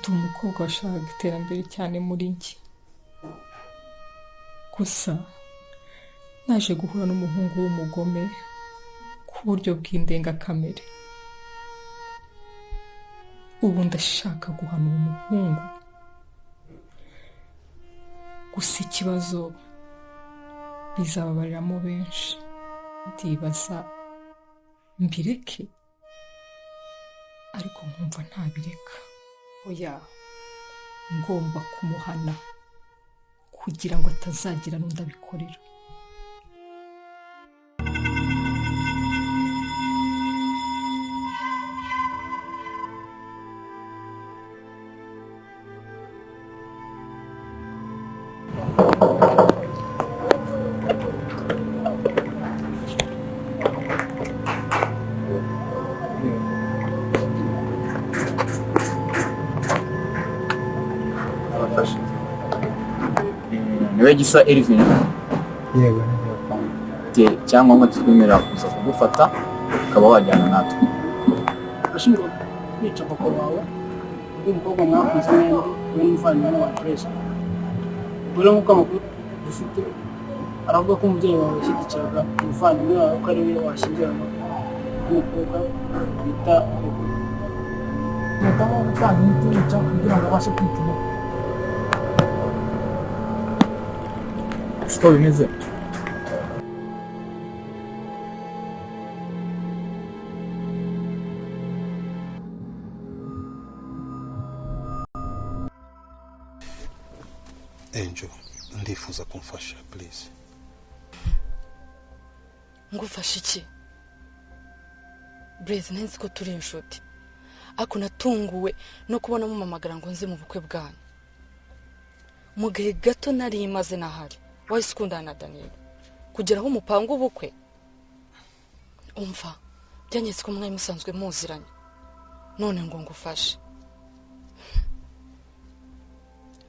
Ndi umukobwa washakaga iterambere cyane muri njye. Gusa naje guhura n'umuhungu w'umugome ku buryo bw'indengakamere. Ubu ndashaka guhana uwo muhungu. Gusa ikibazo bizababariramo benshi. Ndibaza mbireke, ariko nkumva ntabireka. Oya, ngomba kumuhana kugira ngo atazagira n'undi abikorera. Niwe Gisa Elvin? Yego, nibyo. Icyangombwa kitwemerera kuza kugufata ukaba wajyana natwe. Ashinjwa kwica papa wawe n'umukobwa mwakunze mwembi, we n'umuvandimwe wawe Grace. Ubwo nk'uko amakuru dufite aravuga ko umubyeyi wawe yashyigikiraga umuvandimwe wawe ko ari we washyingiranwa n'umukobwa bita Gregory. Hitamo gutanga imiti yica kugira ngo abashe kwita umukwe. Siko bimeze. Angel, ndifuza kumfasha please. Ngufasha iki? Blaise, nzi ko turi inshuti, ariko natunguwe no kubona mumamagara ngo nze mu bukwe bwanyu. Mu gihe gato nari maze nahari wahise ukundana na Daniel kugera aho umupanga ubukwe. Umva, byanyetse ko mwari musanzwe muziranye, none ngo ngufashe.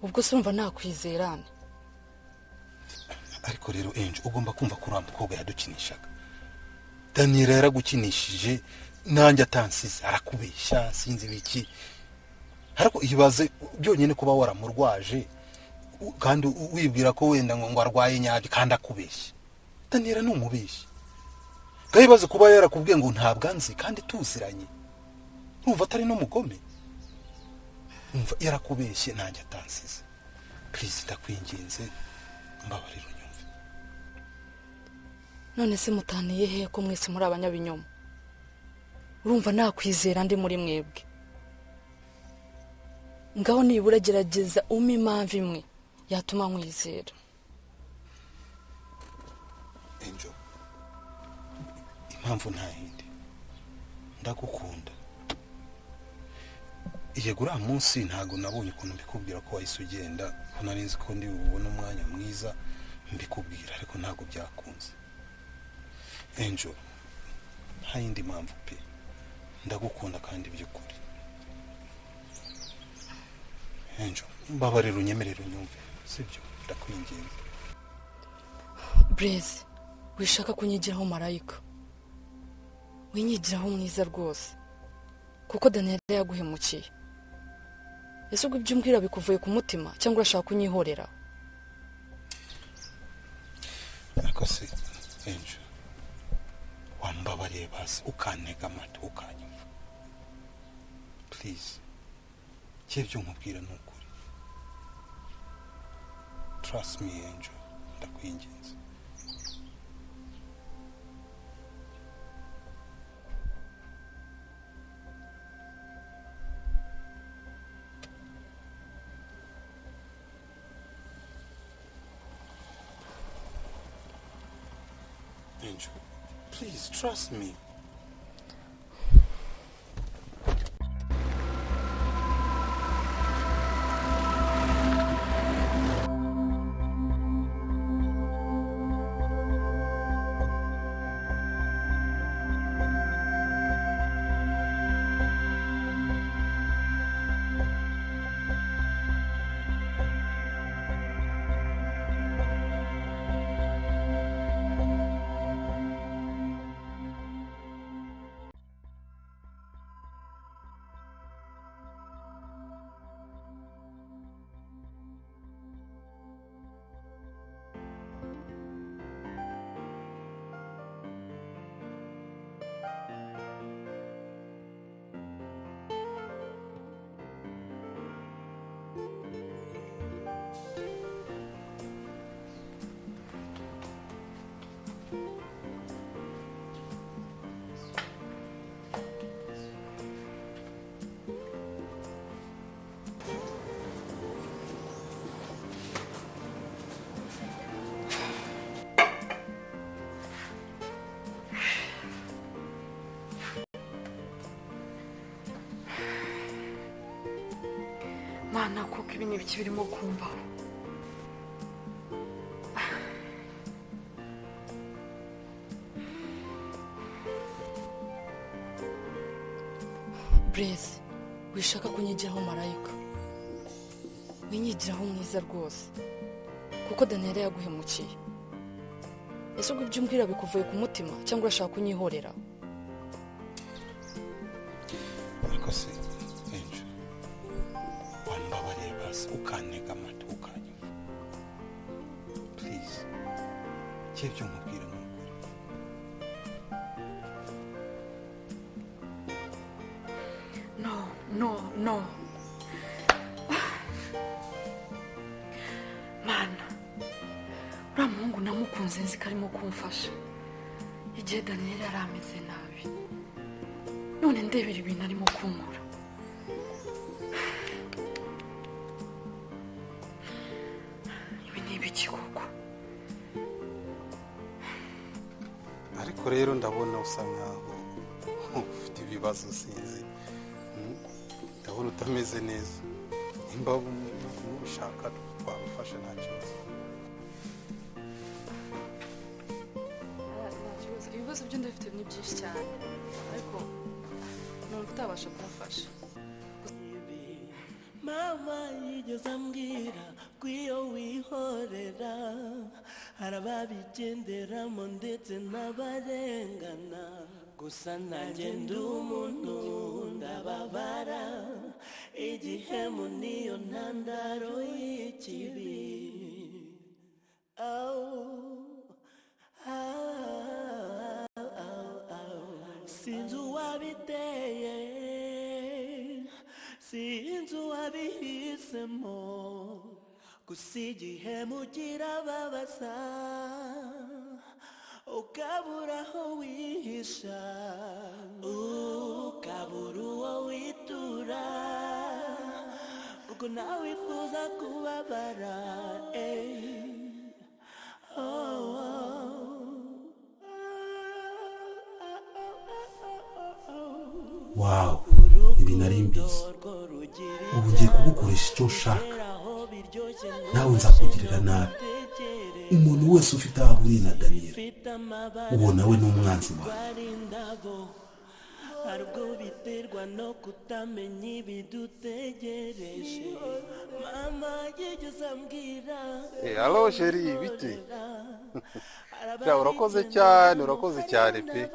Ubwo se urumva nakwizerana? Ariko rero Angel, ugomba kumva ko uriya mukobwa yadukinishaga. Daniel yaragukinishije nanjye atansize, arakubeshya sinzi ibiki. Ariko ibaze byonyine kuba waramurwaje kandi wibwira ko wenda ngo arwaye nyabyo kandi akubeshya. Daniel ni umubeshyi. Gahibaze kuba yarakubwiye ngo ntabwo anzi kandi tuziranye. Urumva atari n'umugome? Umva, yarakubeshye nanjye atansize. Please, ndakwinginze mbabarira unyumve. None se mutaniye he ko mwese muri abanyabinyoma? Urumva nakwizera ndi muri mwebwe? Ngaho nibura gerageza umpe impamvu imwe yatuma nkwizera. Angel, impamvu nta yindi, ndagukunda. Yego, uriya munsi ntabwo nabonye ukuntu mbikubwira ko wahise ugenda, ko nari nzi ko ndi bubone umwanya mwiza mbikubwira, ariko ntabwo byakunze. Angel, nta yindi mpamvu pe, ndagukunda kandi by'ukuri. Angel, mbabarira unyemerere unyumve, sibyo? Ndakwinginze. Blaise, wishaka kunyigiraho marayika, winyigiraho mwiza rwose, kuko Daniel yaguhemukiye. Ese ubwo ibyo umbwira bikuvuye ku mutima cyangwa urashaka kunyihorera? Ariko se Angel, wambabariye basi ukantega amatwi ukanyumva please. Ibyo nkubwira ni ukuri. Trust me Angel, ndakwinginze. Angel, please trust me. Mana kuko ibi ni ibiki birimo kumbaho. Blaise, wishaka kunyigiraho marayika, winyigiraho mwiza rwose, kuko Daniela yaguhemukiye. Ese ubwo ibyo umbwira bikuvuye ku mutima cyangwa urashaka kunyihorera? Ariko se Angel, wambabariye basi ukantega amatwi ukanyumva, please. Ibyo nkubwira ni ukuri. No, no, no. Mana, uriya muhungu namukunze nzi ko arimo kumfasha igihe Daniel yari ameze nabi, none ndebera ibintu arimo kunkora. Ibi ni ibiki koko? Ariko rero ndabona usa nkaho ufite ibibazo, sinzi, ndabona utameze neza. Nimba ubishaka twagufasha, nta kibazo. Ibibazo byo ndabifite ni byinshi cyane, ariko numva utabasha kumufasha. Mama yigeze ambwira ko iyo wihorera hari ababigenderamo ndetse n'abarengana, gusa nanjye ndi umuntu ndababara, igihemu niyo ntandaro y'ikibi. Sinzi uwabiteye, sinzi uwabihisemo, gusa igihemu kirababaza ukabura aho wihisha, ukabura uwo witura, kuko nawe wifuza kubabara. Wow, ibi nari mbizi. Ubu ngiye kugukoresha icyo nshaka, nawe nzakugirira nabi. Umuntu wese ufite aho ahuriye na Daniel, ubona we n'umwanzi wawe. Hari ubwo biterwa no kutamenya ibidutegereje. Mama yigeze ambwira. Allo chérie, bite? Urakoze cyane, urakoze cyane pe.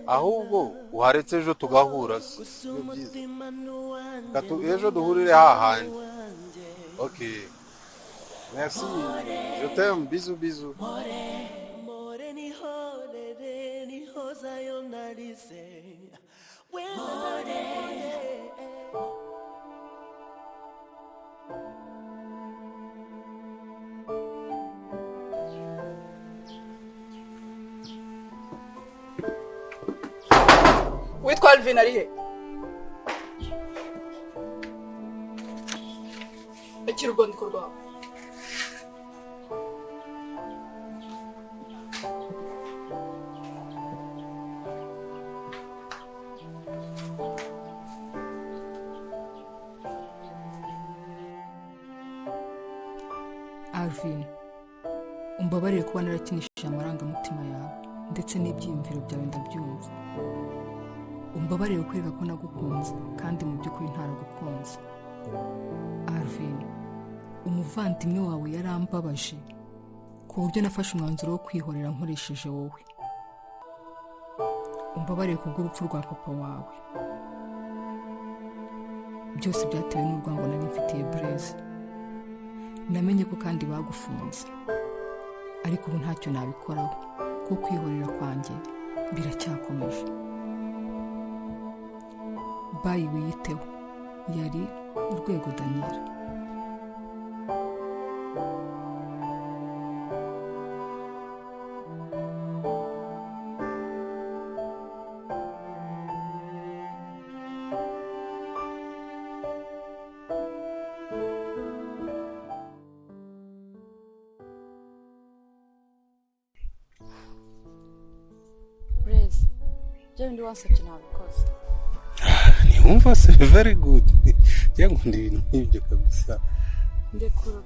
Ahubwo uharetse ejo tugahura, si byiza? Ejo duhurire hahandi. Ok, merci, je t'aime, bisous bisous. Witwa Alvin ari he? Akira urwandiko rwawe. Alvin, umbabarire kuba narakinishije amarangamutima yawe ndetse n'ibyiyumviro byawe, ndabyumva. Umbabarire kwereka ko nagukunze kandi mu by'ukuri ntaragukunze. Alvin, umuvandimwe wawe yarambabaje ku buryo nafashe umwanzuro wo kwihorera nkoresheje wowe. Umbabarire kubw'urupfu rwa papa wawe. Byose byatewe n'urwango nari mfitiye Blaise. Namenye ko kandi bagufunze, ariko ubu ntacyo nabikoraho kuko kwihorera kwanjye biracyakomeje. Bayi wiyiteho. Yari Urwego Daniel. Blaise, bya bindi wansabye nabikoze. Ntiwumva se? Very good. Nkunda ibintu nk'ibyo kabisa. Ndekura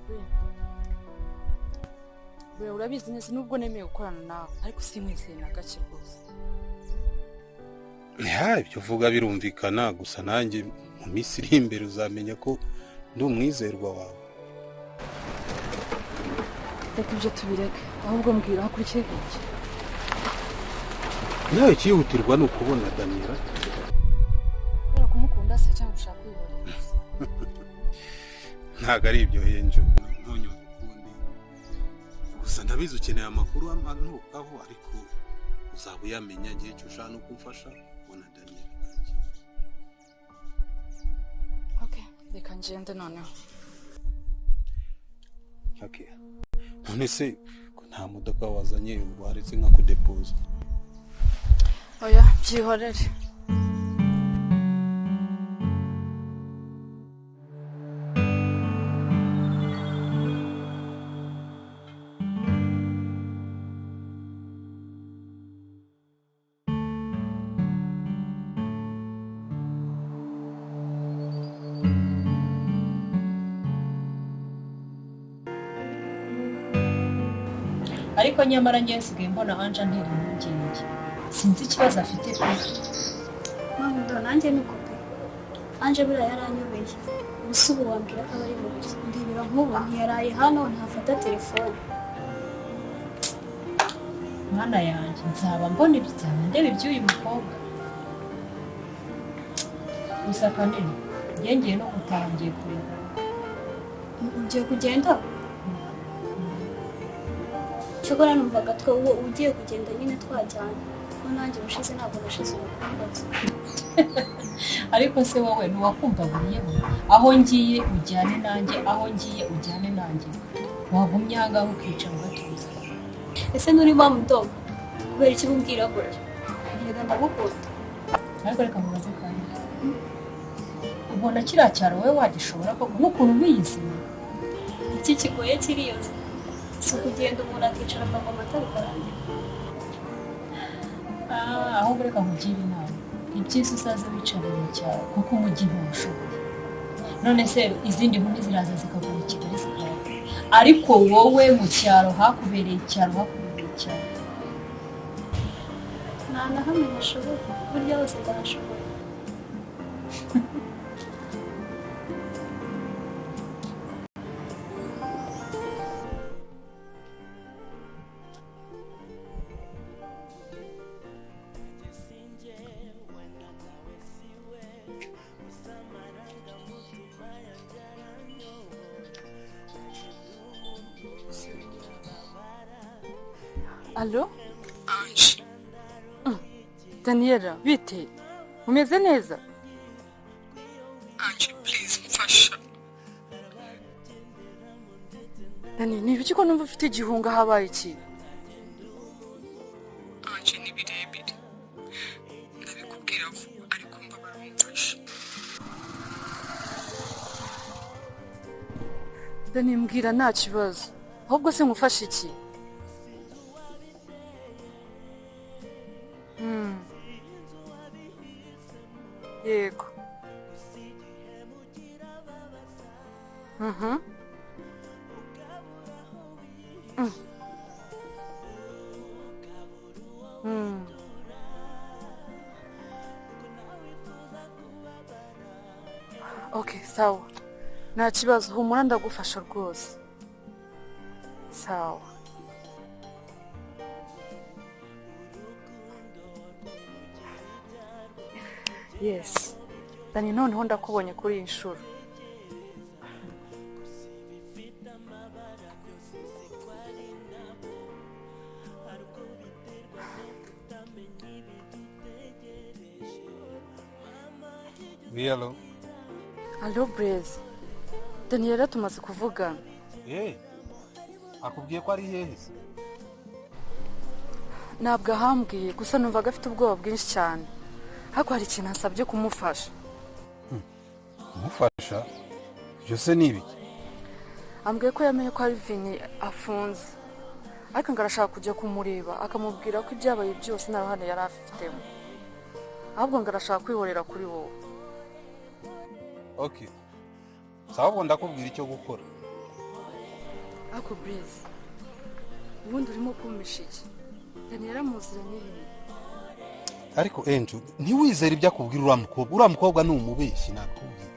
Bre, urabizi neza nubwo nemeye gukorana nawe, ariko simwizeye na gake rwose. Ibyo uvuga birumvikana, gusa nanjye mu minsi iri imbere uzamenya ko ndi umwizerwa wawe. Reka ibyo tubireke, ahubwo mbwira hakurikiye iki. Nawe ikihutirwa ni ukubona Daniela. Kubera kumukunda se cyangwa ushaka kwihorera? Ntabwo ari ibyo henjo, ntunyumve ukundi. Gusa ndabizi ukeneye amakuru anturukaho, ariko uzaba uyamenya igihe cyo ushaka no kumfasha kubona Daniela. Okay, reka ngende noneho. Okay. None se ko nta modoka wazanye waretse nka kudepoza? Oya, byihorere. Ariko nyamara njye nsigaye mbona Anja antera impungenge, sinzi ikibazo afite pe. Mama ndo nanjye nuko pe, Anje buriya yaranyobeye. Ubu ubu wambwira ko aba ari mu biki? Ndebera nk'ubu ntiyaraye hano, ntafata telefone. Mwana yanjye nzaba mbona ibyo, ndeba iby'uyu mukobwa. Gusa kanini njye ngiye no gutaha, ngiye kureba. Ugiye kugenda? Cyokora numvaga twe uwo ugiye kugenda nyine twajyana, kuko nanjye ubushize ntabwo nashize urukumbuzi. Ariko se wowe ntiwakumva buriyeho? Aho ngiye ujyane nanjye, aho ngiye ujyane nanjye, wagumye aha ngaha ukicara ugatuza. Ese nturi wa mudogo? Kubera iki umbwira gutyo? Erega ndagukunda. Ariko reka mubaze kandi, ubona kiriya cyaro wowe wagishobora koko nk'ukuntu wiyizima? Iki kigoye kiriyoza, si ukugenda umuntu akicara akanywa amata bikarangira. Ahubwo reka nkugire inama, ibyiza uzaze wicarira mu cyaro kuko umujyi ntuwushoboye. None se izindi nkumi ziraza zikagura i Kigali zikaba, ariko wowe mu cyaro hakubereye icyaro, hakubereye icyaro. Nta na hamwe ntashoboye, burya hose ndahashoboye. Allo? Ange. Daniela, bite? Umeze neza? Ange, please mfasha. Dani, ni ibiki ko numva ufite igihunga, habaye iki? Ange, ni birebire. Ndabikubwira vuba, ariko mbabara umfasha. Dani, mbwira nta kibazo. Ahubwo se ngufashe iki? Yego. Okay, sawa. Nta kibazo, humura ndagufasha rwose. Sawa. Yes. Dani, noneho ndakubonye kuri iyi nshuro. Hello. Allo Blaise. Daniela tumaze kuvugana. Akubwiye ko ari hehe se? Ntabwo ahambwiye, gusa numvaga afite ubwoba bwinshi cyane. Ariko hari ikintu asabye kumufasha. Kumufasha? Ibyo se ni ibiki? Ambwiye ko yamenye ko Alvin afunze, ariko ngo arashaka kujya kumureba akamubwira ko ibyabaye byose nta ruhare yari afitemo, ahubwo ngo arashaka kwihorera kuri wowe. Okay. Sawa, ubwo ndakubwira icyo gukora. Ako Blaise, ubundi urimo kumpisha iki? Daniela muziranye he? Ariko Angel, ntiwizere ibyo akubwira uriya mukobwa. Uriya mukobwa ni umubeshyi, nakubwira.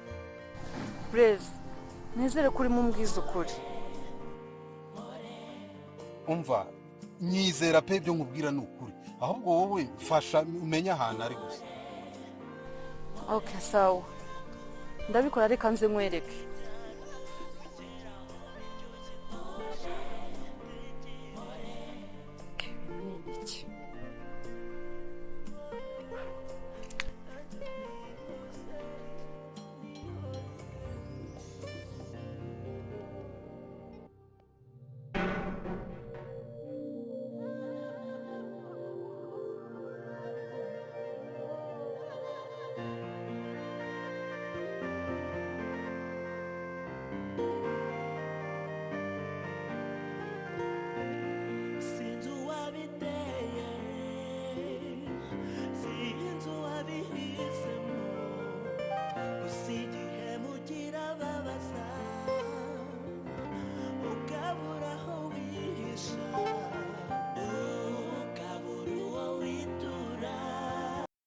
Blaise, nizere ko urimo umbwiza ukuri. Umva, nyizera pe, ibyo nkubwira ni ukuri. Ahubwo wowe fasha umenye ahantu ari gusa. Okay, sawa, ndabikora, reka nze nkwereke.